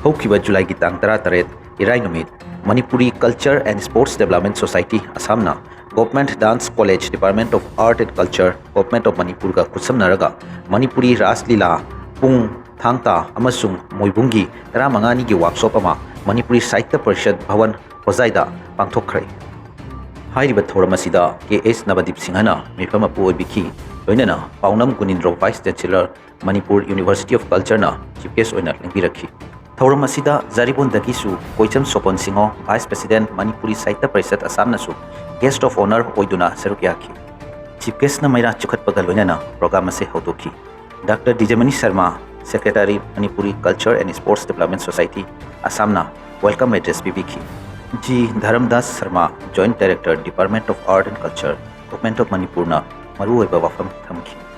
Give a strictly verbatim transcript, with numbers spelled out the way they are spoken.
ꯍꯧꯈꯤꯕ ꯖꯨꯂꯥꯏꯒꯤ ꯇꯥꯡ ꯇꯔꯥꯇꯔꯦꯠ, ꯏꯔꯥꯏ ꯅꯨꯃꯤꯠ, Manipuri Culture and Sports Development Society ꯑꯁꯥꯝꯅ Government Dance College, Department of Art and Culture, Government of ꯃꯅꯤꯄꯨꯔꯒ ꯈꯨꯠꯁꯝꯅꯔꯒ ꯃꯅꯤꯄꯨꯔꯤ ꯔꯥꯁ ꯂꯤꯂꯥ, ꯄꯨꯡ, ꯊꯥꯡ ꯇꯥ ꯑꯃꯁꯨꯡ ꯃꯣꯏꯕꯨꯡꯒꯤ ꯇꯔꯥꯃꯉꯥꯅꯤꯒꯤ workshop ꯑꯃ ꯃꯅꯤꯄꯨꯔꯤ ꯁꯥꯍꯤꯇ꯭ꯌ ꯄꯔꯤꯁꯠ ꯚꯋꯟ ꯍꯣꯖꯥꯏꯗ ꯄꯥꯡꯊꯣꯛꯈ꯭ꯔꯦ꯫ ꯍꯥꯏꯔꯤꯕ ꯊꯧꯔꯝ ꯑꯁꯤꯗ ꯀꯦ ꯑꯦꯁ ꯅꯕꯗꯤꯞ ꯁꯤꯡꯍꯅ ꯃꯤꯐꯝ ꯃꯄꯨ ꯑꯣꯏꯕꯤꯈꯤ, ꯂꯣꯏꯅꯅ ꯄꯥꯎꯅꯝ ꯒꯨꯅꯤꯟꯗ꯭ꯔꯣ, Vice Chancellor, Manipur University of Culture ꯅ Chief Guest ꯑꯣꯏꯅ ꯂꯦꯡꯕꯤꯔꯛꯈꯤ꯫ ꯊꯧꯔꯝ ꯑꯁꯤꯗ ꯖꯥꯔꯤꯕꯣꯟꯗꯒꯤꯁꯨ ꯀꯣꯏꯆꯝ ꯁꯣꯄꯣꯟ ꯁꯤꯡꯍꯣ, Vice President, Manipuri Sahitya parishad ꯑꯁꯥꯝꯅꯁꯨ Guest of Honour ꯑꯣꯏꯗꯨꯅ ꯁꯔꯨꯛ ꯌꯥꯈꯤ꯫ Chief Guest ꯅ ꯃꯩꯔꯥ ꯆꯤꯈꯠꯄꯒ ꯂꯣꯏꯅꯅ program ꯑꯁꯤ ꯍꯧꯗꯣꯛꯈꯤ꯫ Doctor Dijamani Sarma, Secretary, Manipuri Culture and Sports Development Society ꯑꯁꯥꯝꯅ welcome address ꯄꯤꯕꯤꯈꯤ꯫ G Dharmadas Sarma, Joint Director, Department of Art and Culture, Government of ꯃꯅꯤꯄꯨꯔꯅ ꯃꯔꯨꯑꯣꯏꯕ ꯋꯥꯐꯝ ꯊꯝꯈꯤ꯫